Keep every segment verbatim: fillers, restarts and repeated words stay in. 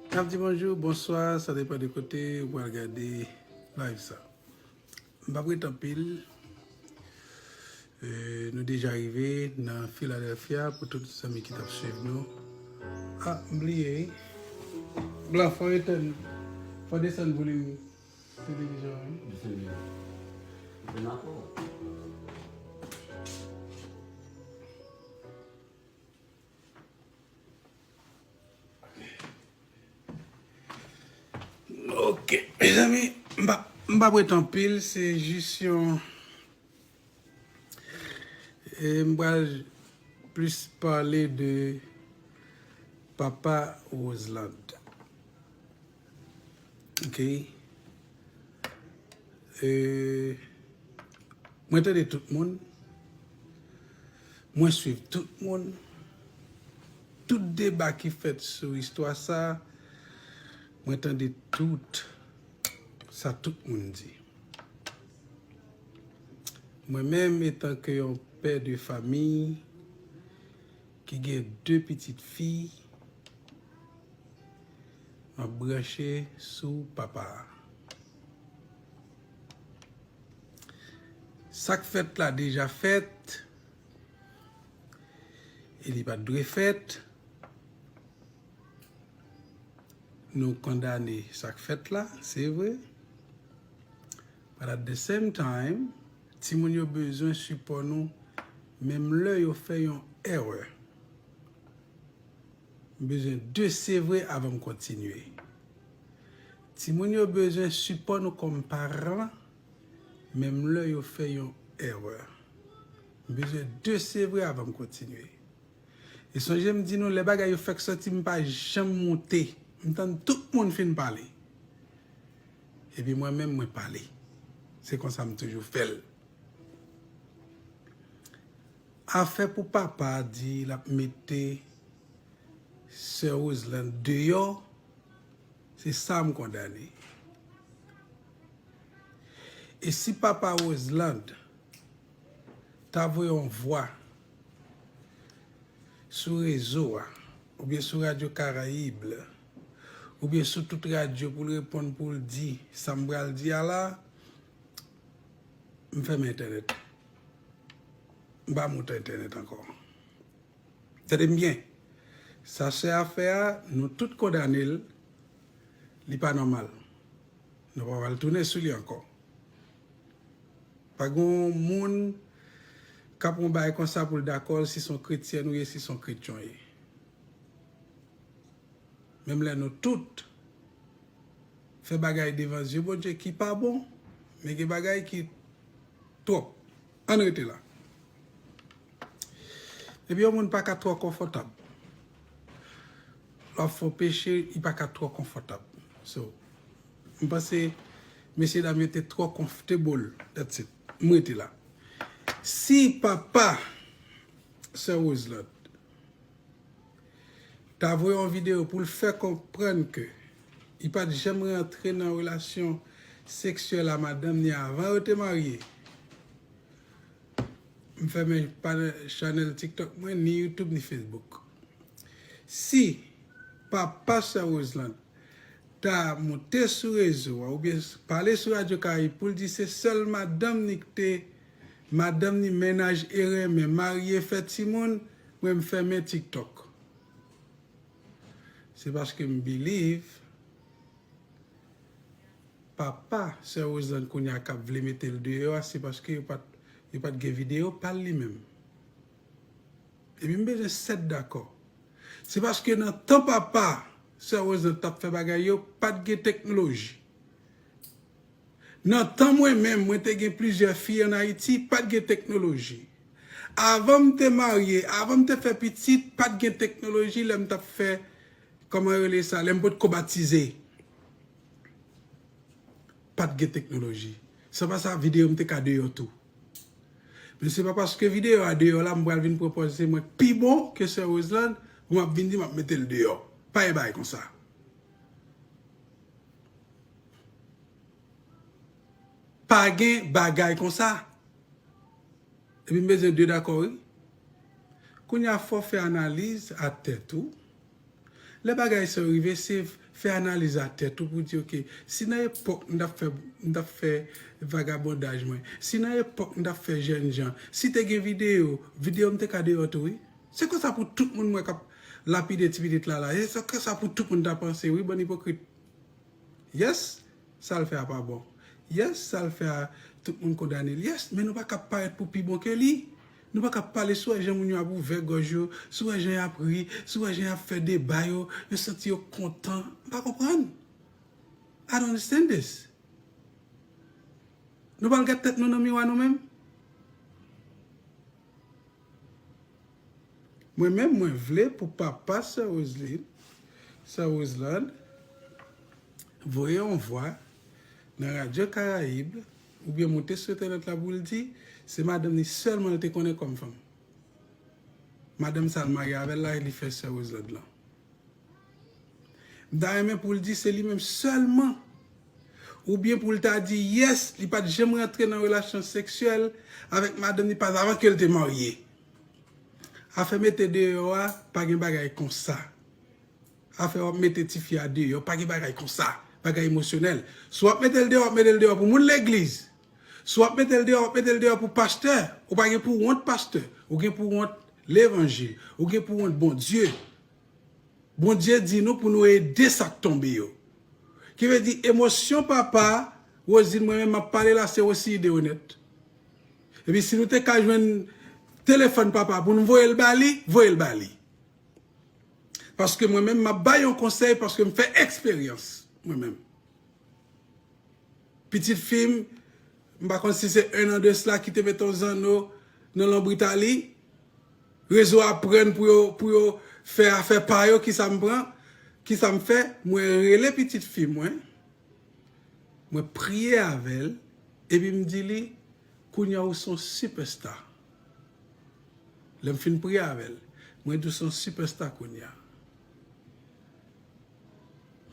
N ap di bonjou, bonswa, sa depann de kote ou pral gade live sa. M p ap ret anpil. E, nou deja rive nan Philadelphia pou tout zanmi ki t ap swiv nou. Ah, m bliye, wi. Blan, fò etann, fò desann volim televizyon an, wi. Ok, mezanmi, m pa, m pa ret anpil, se jis yon, e, m pral plis pale de papa Roseland. Ok. E, mwen tande tout moun. Mwen swiv tout moun. Tout deba ki fèt sou istwa sa, mwen tande tout sa tout moun di. Mwen menm, etan ke yon pè de fanmi ki gen de pitit fi, m ap branche sou papa a. Sa k fèt la deja fèt, e li pa t dwe fèt. Nou kondane sa k fèt la, se vre. But at the same time, timoun yo bezwen sipò nou, menm lè yo fè yon erè. M bezwen de sevre avan m kontinye. Timoun yo bezwen sipò nou kòm paran, menm lè yo fè yon erè. M bezwen de sevre avan m kontinye. E sonje m di nou, lè bagay yo fèk sòti, m pa janm moute. M tann tout moun fin pale. Epi mwen menm, mwen pale. Se konsa m toujou fè l. Afè pou papa di l ap mete sè Roseland deyò, se sa m kondane. E si papa Roseland ta voye yon vwa sou rezo a, oubyen sou Radyo Karayib, oubyen sou tout radyo pou l reponn, pou l di sa m pral di a la, m fèmen entènèt. M pa moute entènèt ankò. Tande m byen. Sa sè a fè a, nou tout kondane l. Li pa nòmal. Nou pa pral tounen sou li ankò. Pa gen yon moun k ap yon bagay konsa pou l dakò l, si se yon kretyèn ou ye, si se yon kretyen w ye. Menm lè nou tout fè bagay devan zye Bondye ki pa bon, men gen bagay ki twòp. Ann rete la. Epi yon moun pa ka twò konfòtab. Lè w ap fè yon peche, li pa ka twò konfòtab. So, m panse mesye dam yo te twò comfortable. That's it. M rete la. Si papa sè Roseland ta voye yon videyo pou l fè konprann ke li pa t janm rantre nan relasyon seksyèl a madanm ni avan yo te marye. M fèmen pa chanèl TikTok mwen, ni YouTube, ni Facebook. Si papa sè Roseland ta moute sou rezo a, oubyen pale sou Radyo Karayib pou l di se sèl madanm ni ki te, madanm ni mennaj e renmen, marye, fè timoun, mwen m fèmen TikTok. Se paske m believe papa sè Roseland kounye a k ap vle mete l deyò a, se paske yo pa t, yo pa t gen videyo pa l li menm. Epi m bezwen sèt dakò. Se paske nan tan papa sè Roseland t ap fè bagay yo, pa t gen teknoloji. Nan tan mwen menm, mwen te gen plizyè fi ann Ayiti, pa t gen teknoloji. Avan m te marye, avan m te fè pitit, pa t gen teknoloji lè m t ap fè, kòman yo rele sa, lè m potko batize. Pa t gen teknoloji. San pa sa, videyo m te ka deyò tou. Men se pa paske videyo a deyò la, m pral vin pwopoze mwen pi bon ke sè Roseland, pou m ap vin di m ap mete l deyò. Pa gen bagay konsa. Pa gen bagay konsa. Epi m bezwen de dakò, wi. Kounye a, fò w fè analiz a tèt ou. Lè bagay sa yo rive, se Fè analiz a tèt ou pou di, ok, si nan epòk m t ap fè, m t ap fè vagabondaj mwen, si nan epòk m t ap fè jènjan, si te gen videyo, videyo m te ka deyò tou, wi. Se konsa pou tout moun mwen k ap lapide ti pitit la la. E se konsa pou tout moun ta panse, wi, bann ipokrit. Yes, sa l fè a pa bon. Yes, sa l fè a, tout moun kondane l. Yes, men nou pa ka parèt pou pi bon ke li. Nou pa ka pale sou wè jan moun yo ap ouvè gòj yo, sou wè jan y ap ri, sou wè jan y ap fè deba yo, yo santi yo kontan. M pa konprann. I don't understand this. Nou pral gad tèt nou nan miwa nou menm? Mwen menm, mwen vle pou papa sè Roseline, sè Roseland, voye yon vwa nan Radyo Karayib, oubyen moute sou entènèt la pou l di, se madanm li sèlman l te konnen kòm fanm. Madanm sa l marye avè l la, li fè sè Roseland lan. M ta renmen pou l di se li menm sèlman. Oubyen pou l ta di, yes, li pa t janm rantre nan relasyon seksyèl avèk madanm li pa avan ke l te marye. Afè mete deyò a, pa gen bagay konsa. Afè w ap mete tifi a deyò, pa gen bagay konsa. Bagay emosyonèl. Si w ap mete l deyò, w ap mete l deyò pou moun legliz. Si w ap mete l deyò, w ap mete l deyò pou pastè. Ou pa gen pou wont pastè. Ou gen pou wont levanjil. Ou gen pou wont Bondye. Bondye di nou pou nou ede sa k tonbe yo. Ki vle di, emosyon papa Roseline, mwen menm m ap pale la, se osi ide yo nèt. Epi si nou te ka jwenn telefòn papa pou nou voye l ba li, voye l ba li. Paske mwen menm, m ap bay yon konsèy paske m fè eksperyans, mwen menm. Pitit fi m, m pa konn si se en an de sila, ki te mete yon zanno nan lonbrit a li. Rezo a pran pou yo, pou yo fè afè pa yo, kisa m pran, kisa m fè, mwen rele pitit fi mwen, mwen priye avè l, epi m di li, kounye a ou se yon sipèsta. Lè m fin priye avè l, mwen di w se yon sipèsta kounye a.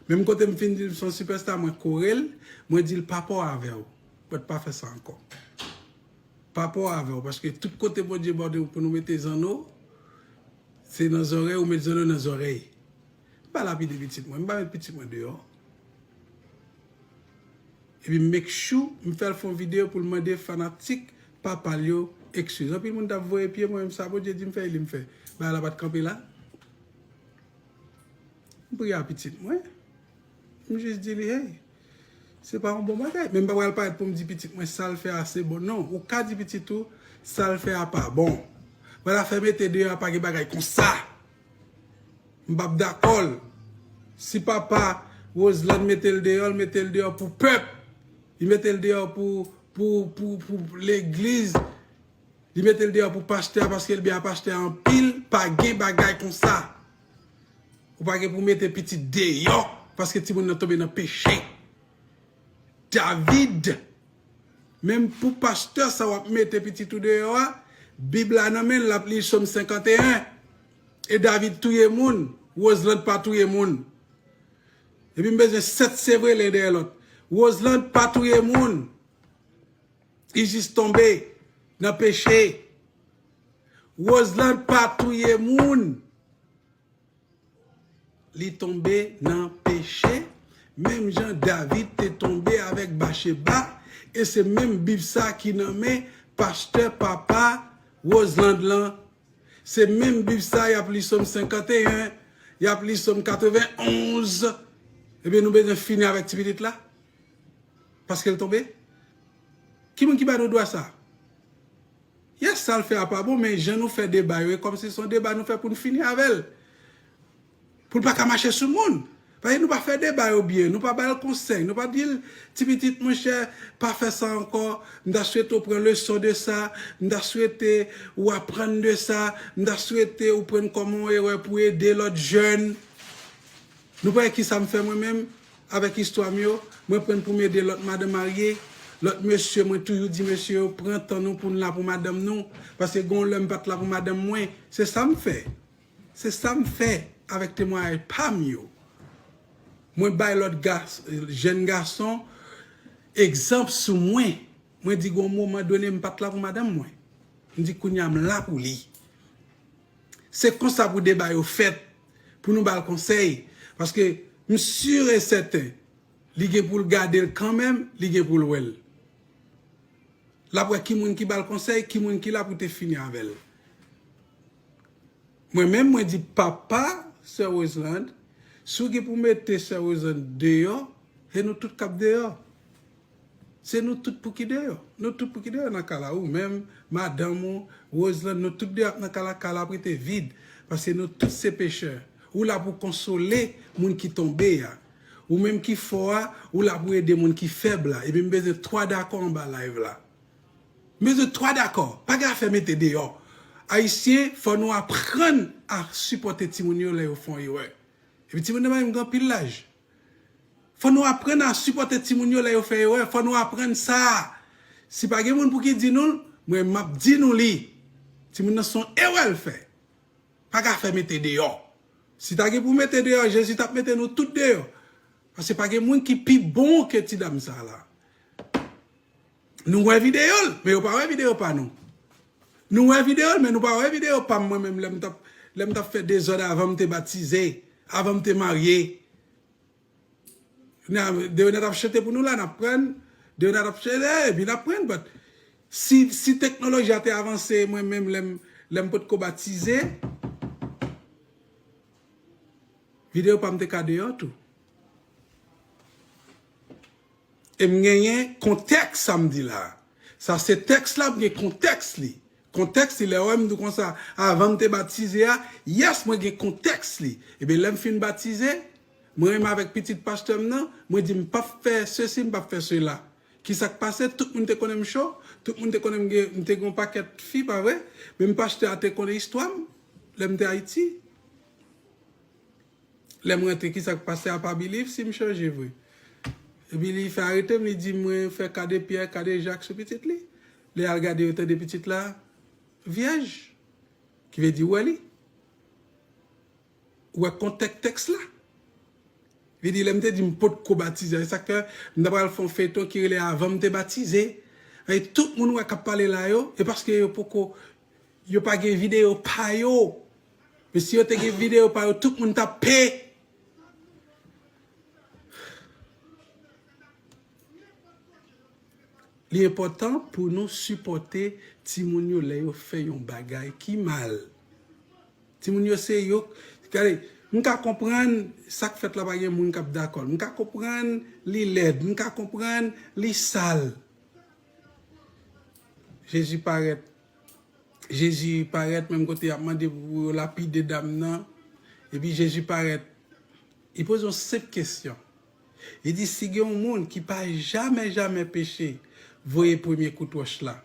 Menm kote m fin di l se yon sipèsta, mwen kore l, mwen di l pa pò avè w. Mwen pa fè sa ankò. Pa pò avè w, paske tout kote Bondye ba w pou nou mete zanno, se nan zòrèy, ou met zanno nan zòrèy. M pa lapide pitit mwen, m pa met pitit mwen deyò. Epi make sure m fè l fè yon videyo pou l mande fanatik papa l yo eskiz. Anpil moun t ap voye pye mwen, sa Bondye di m fè, e li m fè. Bagay la pa t kanpe la. M priye a pitit mwen. M jis di li, hey, se pa yon bon bagay. Men m pa pral parèt pou m di pitit mwen sa l fè a se bon. Non, ou ka di pitit ou sa l fè a pa bon. Bagay la fè mete deyò a, pa gen bagay konsa. M p ap dakò l. Si papa Roseland mete l deyò, l mete l deyò pou pèp. Li mete l deyò pou, pou, pou, pou legliz. Li mete l deyò pou pastè a paske l byen a pastè a anpil. Pa gen bagay konsa. Ou pa gen pou mete pitit deyò paske timoun nan tonbe nan peche. David, menm pou pastè sa w ap mete pitit ou deyò a, Bib la nan men l, l ap li Sòm senkanteyen. E David touye moun, Roseland pa touye moun. Epi m bezwen sèt sevrelen dèyè lòt. Roseland pa touye moun. Li jis tonbe nan peche. Roseland pa touye moun. Li tonbe nan peche, menm jan David te tonbe avèk Batcheba, e se menm Bib sa ki nan men pastè papa Roseland lan. Se menm Bib sa y ap li Sòm senkanteyen, y ap li Sòm katrevenonz. Ebyen, nou bezwen fini avèk ti pitit la? Paske l tonbe? Ki moun ki ba nou dwa sa? Yes, sa l fè a pa bon, men jan nou fè deba yo, e kòmsi se yon deba nou fè pou n fini avè l. Pou l pa ka mache sou moun. Paske nou pa fè deba yo byen, nou pa ba l konsèy, nou pa di l, ti pitit, monchè, pa fè sa ankò, m ta swete w pran leson de sa, m ta swete ou aprann de sa, m ta swete ou pran l kòm yon erè pou ede lòt jèn. Nou pa wè kisa m fè mwen menm avèk istwa m yo? Mwen pran pou m ede lòt madanm marye, lòt mesye, mwen toujou di mesye yo, pran tan nou pou n la pou madanm nou, paske gon lè m pa t la pou madanm mwen. Se sa m fè. Se sa m fè avèk temwayaj pa m yo. Mwen bay lòt gas-, jèn gason egzanp sou mwen. Mwen di gon moman done m pa t la pou madanm mwen. M di kounye a m la pou li. Se konsa pou deba yo fèt, pou nou ba l konsèy. Paske M si e sèten, li gen pou l gade l kanmenm, li gen pou l wè l. L ap wè ki moun ki ba l konsèy, ki moun ki la pou te fini avè l. Mwen menm, mwen di papa Sè Roseland, si w gen pou mete Sè Roseland deyò, se nou tout k ap deyò. Se nou tout pou ki deyò. Nou tout pou ki deyò nan kay la. Ou menm, madanm ou, Roseland, nou tout deyò nan kay la, kay la ap rete vid. Paske nou tout se pechè. Ou la pou konsole moun ki tonbe a. Ou menm ki fò a, ou la pou ede moun ki fèb la. Epi m bezwen twa dakò anba live la. M bezwen twa dakò. Pa gen afè mete deyò. Ayisyen, fò nou aprann a sipòte timoun yo lè yo fè yon erè. Epi timoun nan pa menm gen anpil laj. Fò nou aprann a sipòte timoun yo lè yo fè erè. Fò nou aprann sa. Si pa gen moun pou ki di nou l, mwen m ap di nou li. Timoun nan se yon erè l fè. Pa gen afè mete deyò. Si ta gen pou mete deyò, Jezi t ap mete nou tout deyò. Paske pa gen moun ki pi bon ke ti dam sa la. Nou wè videyo l, men yo pa wè videyo pa nou. Nou wè videyo l, men nou pa wè videyo pa m mwen menm lè m t ap, lè m t ap fè dezòd avan m te batize, avan m te marye. Deonat ap chante pou nou la, n ap pran. Deonat ap chante, epi n ap pran. But si, si teknoloji a te avanse, mwen menm lè m, lè m potko batize, videyo pa m te ka deyò tou. E m genyen kontèks sa m di la. Sa se tèks la, m gen kontèks li. Kontèks li, lè w wè m di w konsa, avan m te batize a, yes, mwen gen kontèks li. Ebyen, lè m fin batize, mwen menm avèk pitit pastè m nan, mwen di m p ap fè sesi, m p ap fè sela. Kisa k pase? Tout moun te konnen m cho, tout moun te konnen m gen, m te gen yon pakèt fi, pa vre? Menm pastè a te konnen istwa m, lè m te Ayiti. Lè m rantre, kisa k pase? A pa believe si m chanje vre. Epi li fè arete m, li di mwen fè kade Pyè, kade Jak sou pitit li. Lè al gade, yo tande pitit la vyèj. Ki vle di, ou wè li. Ou wè kontèks tèks la. Vle di, lè m te di m potko batize, se sa k fè m ta pral fè yon feyton ki rele Avan m te batize. E tout moun ou wè k ap pale la yo, e paske yo poko, yo pa gen videyo pa yo. Men si yo te gen videyo pa yo, tout moun t ap pe. Li enpòtan pou nou sipòte timoun yo lè yo fè yon bagay ki mal. Timoun yo se yo, gade, m ka konprann sa k fèt la pa gen moun k ap dakò l. M ka konprann li lèd, m ka konprann li sal. Jezi parèt. Jezi parèt menm kote y ap mande pou yo lapide dam nan. Epi Jezi parèt. Li poze yon senp kesyon. Li di, si gen yon moun ki pa jamè, jamè peche, voye premye kout wòch la.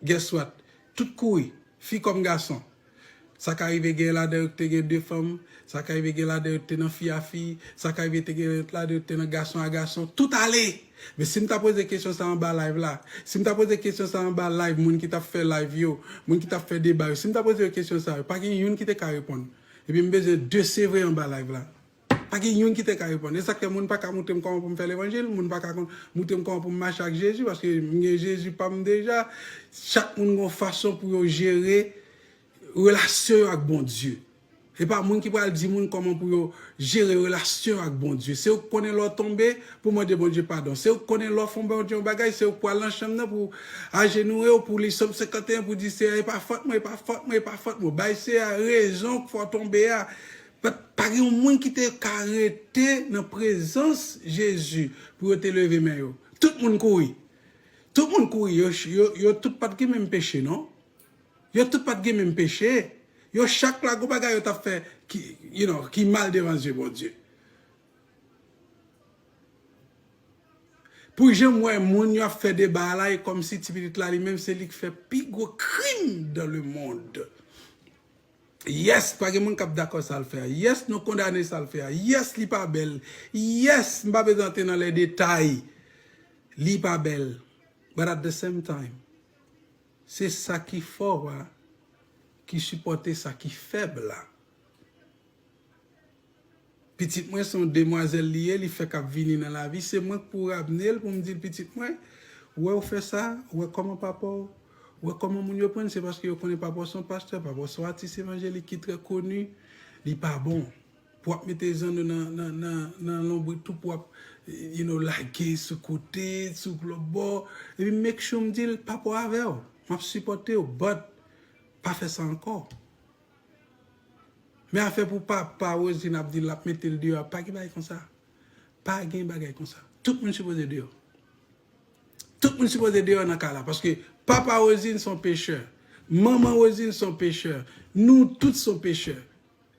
Guess what? Tout kouri, fi kòm gason. Sa ka rive gen ladan yo ki te gen de fanm, sa ka rive gen ladan yo ki te nan fi a fi, sa ka rive te gen ladan yo ki te nan gason a gason, tout ale! Men si m ta poze kesyon sa anba live la, si m ta poze kesyon sa anba live moun ki t ap fè live yo, moun ki t ap fè deba yo, si m ta poze yo kesyon sa yo, pa gen youn ki te ka reponn. Epi m bezwen de sevre anba live la. Pa gen youn ki te ka reponn. E sa k fè moun pa ka montre m kòman pou m fè levanjil, moun pa ka kon-, montre m kòman pou m mache ak Jezi, paske m gen Jezi pa m deja. Chak moun gen yon fason pou yo jere relasyon yo ak Bondye. E pa moun ki pral di moun kòman pou yo jere relasyon yo ak Bondye. Se ou k konnen lè w tonbe pou mande Bondye padon. Se ou k konnen lè w fè Bondye yon bagay, se ou k pral nan chanm nan pou ajenouye w, pou li Sòm senkanteyen, pou di, Seyè, e pa fòt mwen, e pa fòt mwen, e pa fòt mwen. Bay Seyè rezon k fè w tonbe a. Pa, pa gen yon moun ki te ka rete nan prezans Jezi pou yo te leve men yo. Tout moun kouri. Tout moun kouri. Yo, yo, yo tout pa t gen menm peche, non? Yo tout pa t gen menm peche. Yo chak la, gon bagay yo t ap fè ki, you know, ki mal devan zye Bondye. Pou jan m wè moun yo ap fè deba a la, e kòmsi ti pitit la, li menm, se li k fè pi gwo krim dans le monde. Yes, pa gen moun k ap dakò sa l fè a. Yes, nou kondane sa l fè a. Yes, li pa bèl. Yes, m pa bezwen antre nan lè detay. Li pa bèl. But at the same time, se sa ki fò a, ki sipòte sa ki fèb la. Pitit mwen se yon demwazèl li ye, li fèk ap vini nan lavi. Se mwen k pou ramne l pou m di l, pitit mwen, ou wè ou fè sa, ou wè kòman papa w, ou wè kòman moun yo pran l, se paske yo konnen papa w se yon pastè, papa w se yon atis evanjelik ki trè koni, li pa bon. pou w ap mete zanno nan, nan, nan, nan lonbrit tou, pou w ap, you know, lage sou kote, sou lòt bò. Epi make sure m di l, papa w avè w. M ap sipòte w, but pa fè sa ankò. Men afè pou papa Roseline ap di l ap mete l deyò, pa gen bagay konsa. Pa gen bagay konsa. Tout moun sipoze deyò. Tout moun sipoze deyò nan kay la, paske papa Roseline se yon pechè. Manman Roseline se yon pechè. Nou tout se yon pechè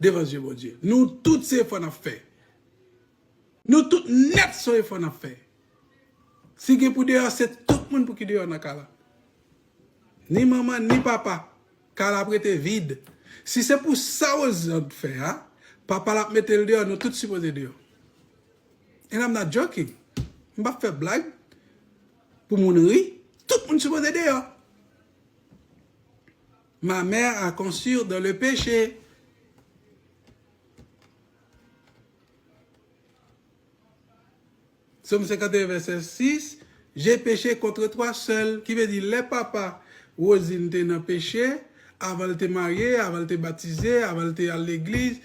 devan zye Bondye. Nou tout se efò n ap fè. Nou tout nèt se yon efò n ap fè. Si gen pou deyò, se tout moun pou ki deyò nan kay la. Ni manman, ni papa. Kay la ap rete vid. Si se pou sa Roseline fè a, papa l ap mete l deyò, nou tout sipoze deyò. And I'm not joking. M p ap fè blag pou moun ri. Tout moun sipoze deyò. Ma mère a conçu dans le péché. Sòm senkant e en, vèsè sis, j'ai péché contre toi seul, ki vle di lè papa Roseline te nan peche, avan l te marye, avan l te batize, avan l te al legliz,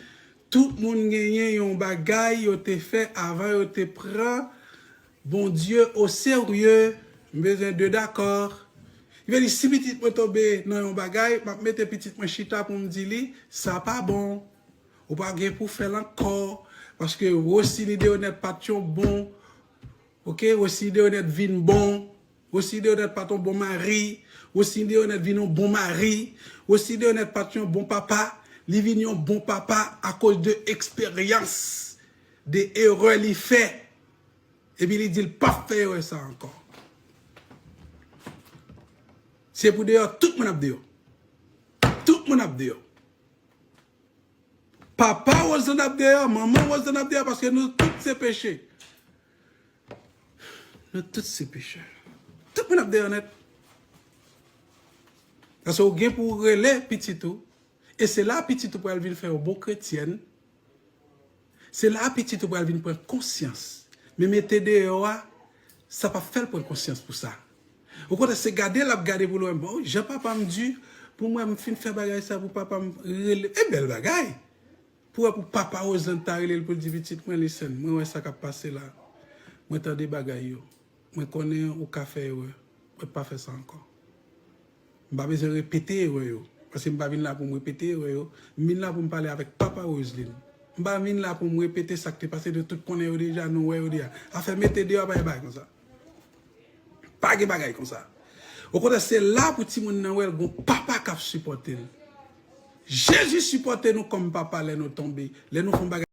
tout moun genyen yon bagay yo te fè avan yo te pran Bondye o serye. M bezwen de dakò. Li vle di, si pitit mwen tonbe nan yon bagay, m ap mete pitit mwen chita pou m di li, sa pa bon. Ou pa gen pou fè l ankò. Paske Rosiny Deronette pa t yon bon. Oke, Rosiny Deronette vin bon. Rosiny Deronette pa t yon bon mari. Rosiny Deronette vin yon bon mari. Rosiny Deronette pa t yon bon papa. Li vin yon bon papa akoz de eksperyans, de erè li fè. Epi li di l p ap fè erè sa ankò. Se pou deyò, tout moun ap deyò. Tout moun ap deyò. Papa Roseline ap deyò, manman Roseline ap deyò, paske nou tout se peche. Nou tout se pechè. Tout moun ap deyò nèt. Paske ou gen pou w rele pitit ou, e se la pitit ou pral vin fè yon bon kretyèn, se la pitit ou pral vin pran konsyans. Men mete deyò a, sa p ap fè l pran konsyans pou sa. Okontrè, se gade l ap gade pou l wè, bon, jan papa m di, pou mwen, m fin fè bagay sa pou papa m rele. E bèl bagay! Pou wè pou papa Roseline ta rele l pou l di, pitit mwen, listen, mwen wè sa k ap pase la. Mwen tande bagay yo. Mwen konnen ou ka fè erè. Mwen pa fè sa ankò. M pa bezwen repete erè yo. Paske m pa vin la pou m repete erè yo. M vin la pou m pale avèk papa Roseline. M pa vin la pou m repete sa k te pase, nou tout konnen yo deja, nou wè yo deja. Afè mete deyò, pa gen bagay konsa. Pa gen bagay konsa. Okontrè, se la pou timoun nan wè l gon papa k ap sipòte l. Jezi sipòte nou kòm papa lè nou tonbe, lè nou fè yon bagay.